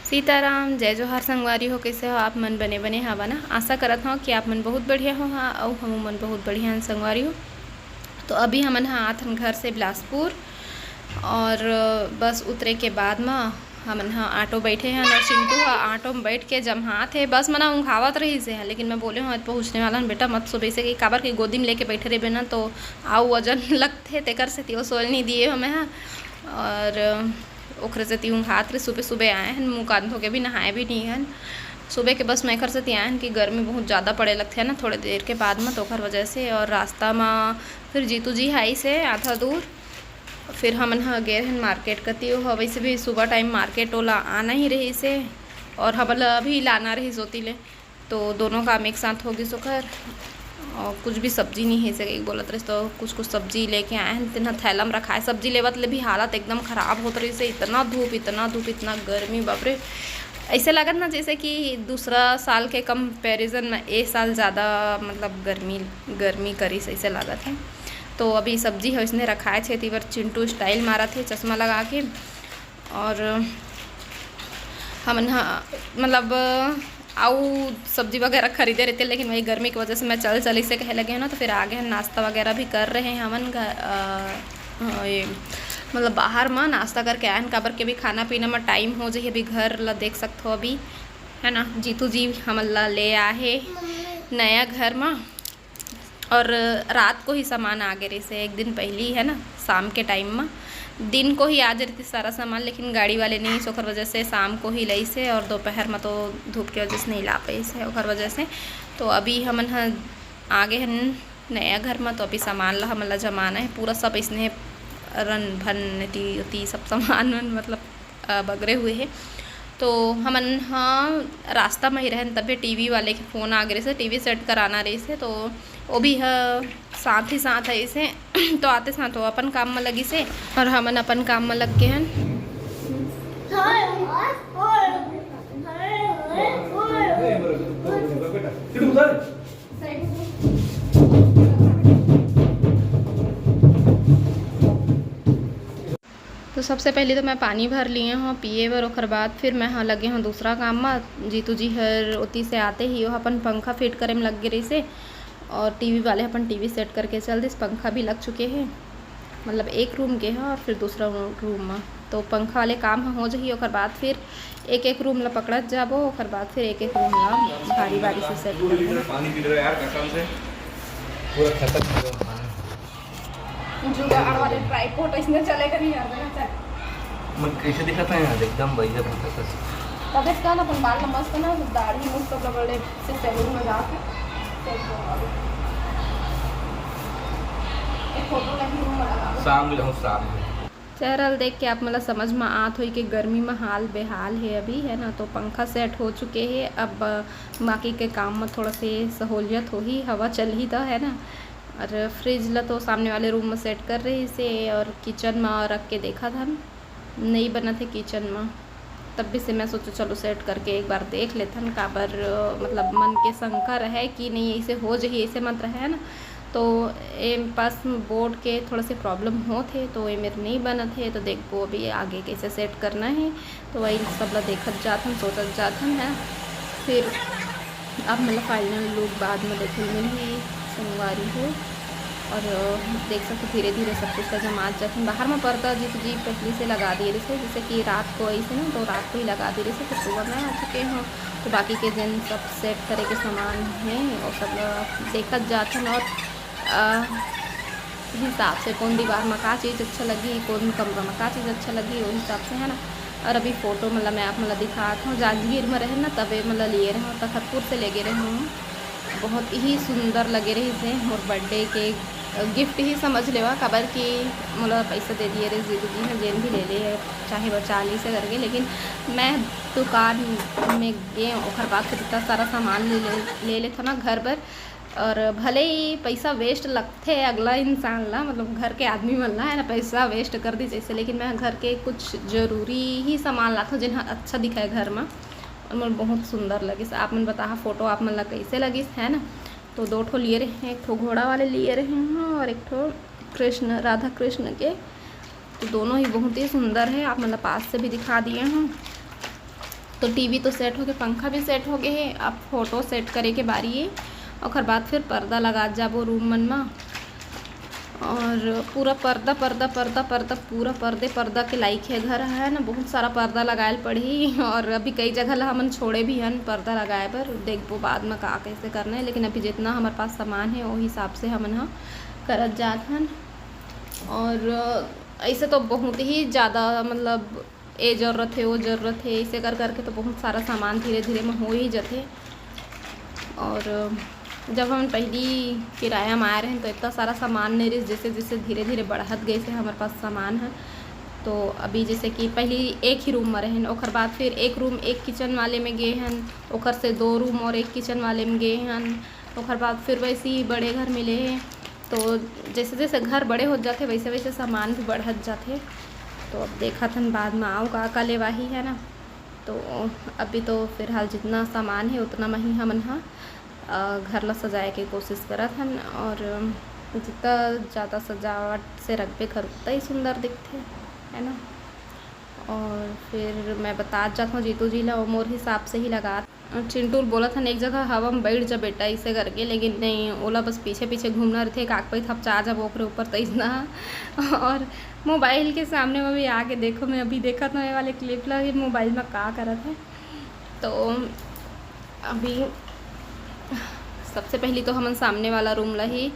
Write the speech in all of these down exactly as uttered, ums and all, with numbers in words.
सीताराम, जय जोहार संगवारी हो, कइसे हो आप मन? बने बने हवा ना? आशा करत हव कि आप मन बहुत बढ़िया हो। हाँ, अउ हमू मन बहुत बढ़िया हन संगवारी हो। तो अभी हमन ह आत हन घर से बिलासपुर, और बस उतरे के बाद म हमन ह ऑटो बैठे हन, और चिंटू ह ऑटो में बैठ के जम्हात हे। बस मना ऊँघावत रहिस हे, लेकिन मैं बोले हूँ, "आज पहुँचने वाला हन बेटा, मत सोबे," से कि काबर के गोदी में लेके बैठे रहिबे ना, तो अउ वजन लगथे, तेकर सेती वो सोए नहीं दिए हमें ह। और ओखरे सेती ऊँघात रहे। सुबह सुबह आए हन, मुँह कान धो के भी नहाए भी नहीं हन। सुबह के बस मैं एखर सेती आए हन कि गर्मी बहुत ज़्यादा पड़े लगथे ना थोड़े देर के बाद म, तो ओखर वजह से। और रास्ता म फिर जीतू जी ह आइस हे आधा दूर, फिर हमन ह गे रहन मार्केट कती। ओह वैसे भी सुबह टाइम मार्केट ओला आना ही रहिस हे, और हमन ला अभी लाना रहिस ओती ले, तो दोनों काम एक साथ हो गिस ओखर। और कुछ भी सब्जी नहीं हे, से एक बोलत रहिस, तो कुछ कुछ सब्जी लेके आए हन, तेन ह थैला में रखाए। सब्जी लेवत ले भी हालत एकदम खराब होत रहिस हे, इतना धूप, इतना धूप, इतना गर्मी, बाप रे। ऐसे लागत ना जैसे कि दूसरा साल के कंपैरिजन में ए साल ज़्यादा, मतलब, गर्मी, गर्मी करिस, ऐसे लागत है। तो अभी सब्जी ह इसने रखाए छे, तेबर चिंटू स्टाइल मारत हे चश्मा लगा के। और हमन ह, मतलब, अउ सब्जी वगैरह खरीदे रहते, लेकिन वही गर्मी की वजह से मैं चल चल इसे कहे लगे हूँ ना, तो फिर आगे हम नाश्ता वगैरह भी कर रहे हैं हमन घर, अ, अ, ये, मतलब, बाहर म नाश्ता करके आए हन, काबर के भी खाना पीना म टाइम हो जाही, अभी घर ला देख सकथो अभी, है ना, जीतू जी हमन ला ले आए हे नया घर म। और रात को ही सामान आ गे रहिस हे, एक दिन पहली, है ना, शाम के टाइम म। दिन को ही आ जाए रहिस सारा सामान, लेकिन गाड़ी वाले नहीं, ओकर वजह से शाम को ही लइस हे, और दोपहर म तो धूप के वजह से नहीं ला पाइस हे, ओकर वजह से। तो अभी हमन ह आ गे हन नया घर म, तो अभी सामान ला हमन ला जमाना है। पूरा सब इसने रन भन ती, ती सब सामान मन, मतलब, अ, बगरे हुए हे। तो हमन ह रास्ता म ही रहन, तभे टीवी वाले के फोन आ गे रहिस हे, टीवी सेट कराना रहिस हे, तो वो भी ह साथ ही साथ आइस हे। तो आते साथ वो अपन काम म लगिस हे, और हमन अपन काम म लग गे हन। तो सबसे पहले तो मैं पानी भर लिए हूँ पिए बर, ओकर बाद फिर मैं ह लगे हूँ दूसरा काम म। जीतू जी हर ओती से आते ही वो अपन पंखा फिट करे में लग गे रहिस हे, और टीवी वाले अपन टीवी सेट करके चल दिस। पंखा भी लग चुके हे, मतलब, एक रूम के ह और फिर दूसरा रू-, रूम म। तो पंखा वाले काम ह हो जही, ओकर बाद फिर एक एक रूम ला पकड़त जाबो, ओकर बाद फिर एक एक रूम ला भारी भारी से सेट करबो। पानी पी रहे यार, कसम से पूरा खत्म हो गया पानी। जुगाड़ वाले ट्राइपॉड इसने चलेगा नहीं यार, देखा चल। मन कैसे दिखता है यार, एकदम बढ़िया दिखता है। तबे तो ना, अपन बाल ला मस्त ना, दाढ़ी मुछ सब बड़े से सैलून में जाके सेट करवा दो। एक फोटो नहीं रूम में लगा दो। शाम को जाऊँ, शाम को। चेहरा ल देख के आप मन ला समझ म आत होही कि गर्मी म हाल बेहाल हे अभी, है ना। तो पंखा सेट हो चुके हे, अब बाकी के काम म थोड़ा से सहूलियत होही, हवा चलही त, है ना। और फ्रिज ला तो सामने वाले रूम म सेट कर रहिस हे, और किचन म रख के देखत हन, नई बनत हे किचन म। तब भी से मैं सोचो, चलो सेट करके एक बार देख लेथन, काबर, मतलब, मन के शंका रहे कि नहीं, ऐसे हो जही, ऐसे मत रहे, है ना। तो ए पास बोर्ड के थोड़ा से प्रॉब्लम होत हे, तो ये मेर नहीं बनत हे। तो देखबो अभी आगे कैसे सेट करना है, तो वही सब ला देखत जात हन, सोचत जात हन, है। फिर आप मन ला फाइनल लुक बाद में देखे मिलही संगवारी हो। और देख सकते, धीरे धीरे सब कुछ ला जमात जात हन। बाहर में पर्दा जी, जी पहले से लगा दिए रहिस हे, जैसे कि रात को ऐसे ना, तो रात को ही लगा दिए रहिस हे, फिर सुबह मैं आ चुके हूँ। तो बाकी के दिन सब सेट करे के सामान हे, वो सब ला देखत जात हन। और अ, हिसाब से कौन दीवार में का चीज़ अच्छा लगी, कौन कमरा में का चीज़ अच्छा लगी, वो हिसाब से, है ना। और अभी फोटो, मतलब, मैं आप, मतलब, दिखात हूँ, जांजगीर में रहे ना, तबे, मतलब, लिए रहे हूँ, तखतपुर से लेगे रहे हूँ। बहुत ही सुंदर लगे रहिस हे मोर बर्थडे के गिफ्ट ही समझ लेवा, काबर कि मोला पैसा दे दिए रहिस जीतू जी ने, जेन भी ले ले हे, चाहे बचा ली से करके, लेकिन मैं दुकान में गे, ओकर बाद फिर इतना सारा सामान ले ले, ले लेथव ना घर बर। और भले ही पैसा वेस्ट लगथे अगला इंसान ला, मतलब, घर के आदमी मन ला, है ना, पैसा वेस्ट कर दी जैसे, लेकिन मैं घर के कुछ जरूरी ही सामान लाथव, जेन ह अच्छा दिखय घर म। और मोर बहुत सुंदर लगिस। आप मन बताहा, फोटो आप मन ला कैसे लगिस, है ना। तो दो ठो लिए रहे, एक ठो घोड़ा वाले लिए रहे हूँ और एक ठो कृष्ण, राधा कृष्ण के। तो दोनों ही बहुत ही सुंदर है, आप मन ला पास से भी दिखा दिए हूँ। तो टीवी तो सेट होके, पंखा भी सेट हो गए हे, अब फोटो सेट करे के बारी हे। ओकर बाद फिर पर्दा लगात जाबो रूम मन म। और पूरा पर्दा, पर्दा, पर्दा, पर्दा, पूरा पर्दे, पर्दा के लाइक हे घर ह, है ना। बहुत सारा पर्दा लगाए ल पड़ही। और अभी कई जगह ला हमन छोड़े भी हन पर्दा लगाए बर, देखबो बाद में का कैसे करना है। लेकिन अभी जितना हमारे पास सामान है, वो हिसाब से हमन ह करत जात हन। और ऐसे तो बहुत ही ज़्यादा, मतलब, ए जरूरत है, वो जरूरत है, ऐसे कर करके तो बहुत सारा सामान धीरे धीरे में हो ही जाते। और जब हम पहली किराया में आए रहे, तो इतना सारा सामान नहीं रहिस, जैसे जैसे धीरे धीरे बढ़त गए से हमारे पास सामान है। तो अभी जैसे कि पहली एक ही रूम में रहन, ओकर बाद फिर एक रूम एक किचन वाले में गए हन, ओकर से दो रूम और एक किचन वाले में गए हन, ओकर बाद फिर वैसे ही बड़े घर मिले हैं। तो जैसे जैसे घर बड़े होत जाथे, वैसे वैसे सामान भी बढ़त जाथे। तो अब देखत हन बाद में आऊ का का लेवाही, है ना। तो अभी तो फिलहाल जितना सामान है, उतना में ही हमन ह, अ, घर ला सजाए के कोशिश करत हन। और जितना ज़्यादा सजावट से रखबे घर, उतना ही सुंदर दिखथे, है ना। और फिर मैं बतात जात हूँ जीतू जी ला, वो मोर हिसाब से ही लगा। चिंटू ल बोलत हन, "एक जगह हवा में बैठ जा बेटा," इसे करके, लेकिन नहीं, ओला बस पीछे पीछे घूमना रहिथे, काक पई थपचा जब ओकरे ऊपर, तइसना। और मोबाइल के सामने में भी आके देखो, मैं अभी देखत हूँ ये वाले क्लिप ला कि मोबाइल में का करत है। तो अभी सबसे पहली तो हमन सामने वाला रूम ला ही,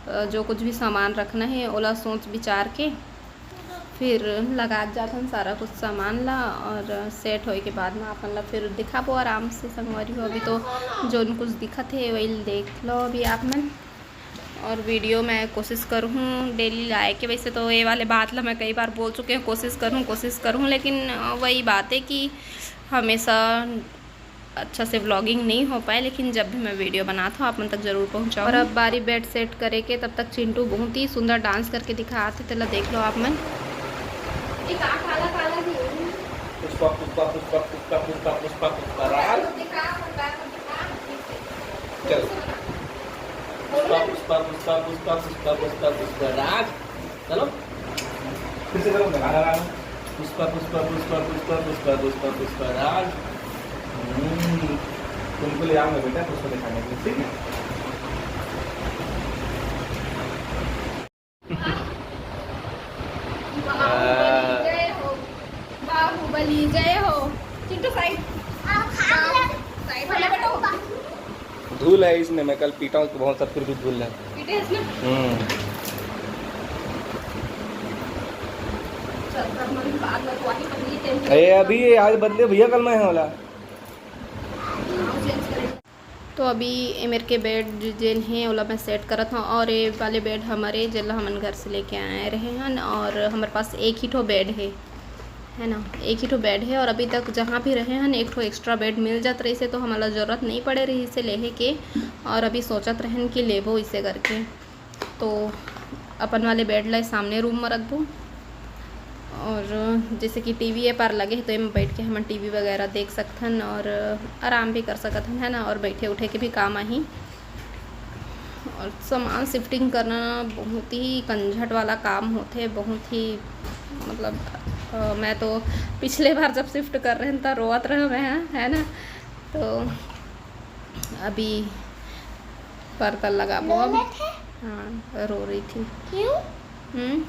अ, जो कुछ भी सामान रखना है, ओला सोच विचार के फिर लगात जात हन सारा कुछ सामान ला, और सेट होए के बाद में आप मन ला फिर दिखाबो आराम से संगवारी हो। अभी तो जोन कुछ दिखत हे, वही देख लो अभी आप मन। और वीडियो मैं कोशिश करहूँ डेली लाए के। वैसे तो ये वाले बात ला मैं कई बार बोल चुके हूँ, कोशिश करहूँ, कोशिश करहूँ, लेकिन, अ, वही बात है कि हमेशा अच्छा से व्लॉगिंग नहीं हो पाए, लेकिन जब भी मैं वीडियो बनात हूँ, आप मन तक जरूर पहुँचाऊँ। और अब बारी बेड सेट करे के, तब तक चिंटू बहुत ही सुंदर डांस करके दिखात हे, तेला देख लो आप मन। ये का काला काला भी है? पुष्पा, पुष्पा, पुष्पा, पुष्पा, पुष्पा, पुष्पा, पुष्पा राज। दिखा, दिखा, दिखा। चलो। पुष्पा, पुष्पा, पुष्पा, पुष्पा, पुष्पा, पुष्पा, पुष्पा राज। चलो, फिर से करो, गाना गाना। पुष्पा, पुष्पा, पुष्पा, पुष्पा, पुष्पा, पुष्पा, पुष्पा राज। हम्म, तुमको ले आऊंगा बेटा पुष्पा दिखाने के लिए, ठीक है? बाहुबली जय हो, बाहुबली जय हो। चिंटू साइड, साइड वाला बेटा। धूल है इसमें, मैं कल पीटा हूँ उसको बहुत, सब फिर भी धूल है। पीटे इसमें? हम्म। चल, तब मैं बाद में तो वही पहली टेंशन। अरे, अभी ये आज बदले भैया, कल मैं है वाला। हाँ, चेंज करेंगे। तो अभी ए मेर के बेड जेन हे, ओला मैं सेट करत हूँ, और ये वाले बेड हमारे, जेला हमन घर से लेके आए रहे हन, और हमारे पास एक ही ठो बेड है। है ना, एक ही ठो बेड है, और अभी तक जहाँ भी रहे हन, एक ठो एक्स्ट्रा बेड मिल जात रहिस हे, तो हमला जरूरत नहीं पड़े रहिस हे लेहे के। और अभी सोचत रहन कि लेबो इसे करके, तो अपन वाले बेड ला सामने रूम में रख दूँ। और जैसे कि टीवी ए पार लगे हे, तो एम बैठ के हमन टीवी वगैरह देख सकथन और आराम भी कर सकत हन, है ना, और बैठे उठे के भी काम आही। और सामान शिफ्टिंग करना बहुत ही कंझट वाला काम होथे, बहुत ही, मतलब, अ, मैं तो पिछले बार जब शिफ्ट कर रहे हैं तो रोवत रहे मैं, है ना। तो अभी पर्दा लगाबो अब। हाँ, रो रही थी। क्यों? हम्म,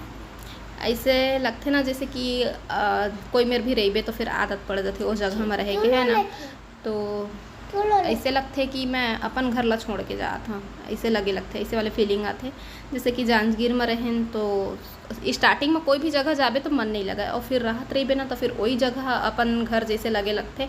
ऐसे लगथे ना, जैसे कि, अ, कोई मेर भी रहिबे तो फिर आदत पड़ जाथे ओ जगह में रहे के, है ना। तो ऐसे लगथे कि मैं अपन घर ला छोड़ के जात हूँ, ऐसे लगे लगथे, ऐसे वाले फीलिंग आथे। जैसे कि जांजगीर में रहेन तो स्टार्टिंग में कोई भी जगह जाबे तो मन नहीं लगे, और फिर रहत रहिबे ना तो फिर वही जगह अपन घर जैसे लगे लगथे।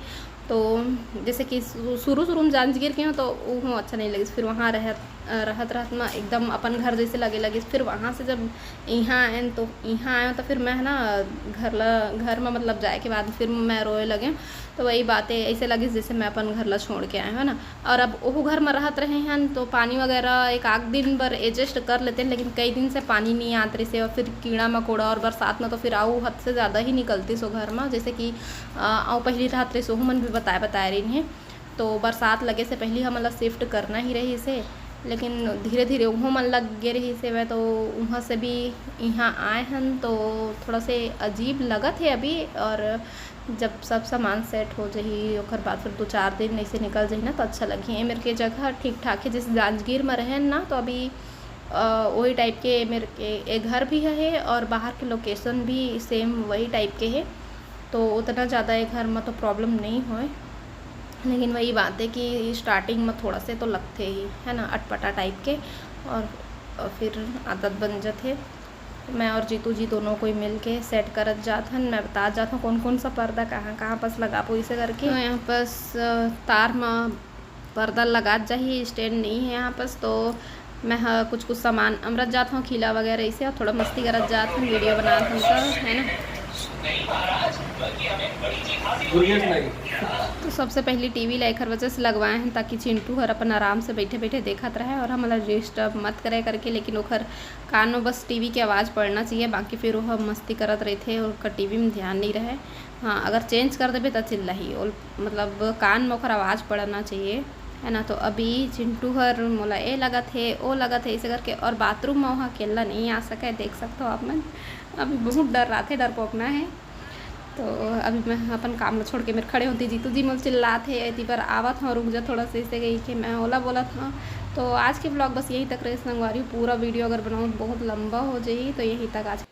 तो जैसे कि शुरू शुरू में जांजगीर के हूँ तो वो अच्छा नहीं लगे, फिर वहाँ रहत रहत रहत में एकदम अपन घर जैसे लगे लगे। फिर वहाँ से जब यहाँ आएन तो यहाँ आए तो फिर मैं, है ना, घर ला, घर में मतलब जाए के बाद फिर मैं रोए लगे। तो वही बात है, ऐसे लगे जैसे मैं अपन घर ला छोड़ के आए हूँ ना। और अब ओहू घर में रहत रहे हैं तो पानी वगैरह एक आध दिन बर एडजस्ट कर लेते हैं, लेकिन कई दिन से पानी नहीं आत रहिस हे और फिर कीड़ा मकोड़ा और बरसात में तो फिर आऊ हद से ज़्यादा ही निकलती सो घर में। जैसे कि, अ, आऊ पहली रात रहिस, ओहू मन भी बताए बताए रही हैं। तो बरसात लगे से पहली हमन ला शिफ्ट करना ही रहिस हे, लेकिन धीरे धीरे उहों मन लग गे रहिस हवय, तो उहाँ से भी इहाँ आए हन, तो थोड़ा से अजीब लगत हे अभी। और जब सब सामान सेट हो जाही, ओकर बाद फिर दो चार दिन ऐसे निकल जाही ना, तो अच्छा लगही। ए मेर के जगह ठीक ठाक हे, जैसे जांजगीर में रहेन ना, तो अभी अ, वही टाइप के मेर के ए घर भी हे और बाहर के लोकेशन भी सेम वही टाइप के हे, तो उतना ज़्यादा ए घर में तो प्रॉब्लम नहीं होए। लेकिन वही बात है कि स्टार्टिंग में थोड़ा से तो लगते ही है ना, अटपटा टाइप के, और फिर आदत बन जाते। मैं और जीतू जी दोनों कोई मिल के सेट करत जात हन। मैं बता जात हूँ कौन कौन सा पर्दा कहाँ कहाँ बस लगाबो, इसे करके। तो यहाँ बस, अ, तार म पर्दा लगात जाही, स्टैंड नहीं है यहाँ पास, तो मैं ह कुछ कुछ सामान अमरत जात हूँ, खीला वगैरह इसे, और थोड़ा मस्ती करत जात हूँ, वीडियो बनात हूँ, तो है ना। तो सबसे पहली टीवी ला एखर वजह से लगवाए हैं, ताकि चिंटू हर अपन आराम से बैठे बैठे देखत रहे और हमला डिस्टर्ब मत करे करके। लेकिन ओखर कान में बस टीवी के आवाज़ पड़ना चाहिए, बाकी फिर वो मस्ती करत रहते और ओकर टीवी में ध्यान नहीं रहे। हाँ, अगर चेंज कर देबे त चिल्लाही, ओल-, मतलब कान में ओकर आवाज़ पड़ना चाहिए, है ना। तो अभी चिंटू हर मोला ए लगत हे, ओ लगत हे, इसे करके, और बाथरूम में वहाँ अकेला नहीं आ सके, देख सकते हो आप मन। अभी बहुत डर रहा थे, डर पोकना है। तो अभी मैं अपन काम ला छोड़ के मेर खड़े होती, जीतू जी मोल चिल्लात हे, "एती बर आवत हूँ, रुक जा थोड़ा सा," इसे कही के मैं ओला बोलत हूँ। तो आज के ब्लॉग बस यहीं तक रहे संगवारी। पूरा वीडियो अगर बनाऊँ तो बहुत लंबा हो जाही, तो यहीं तक आज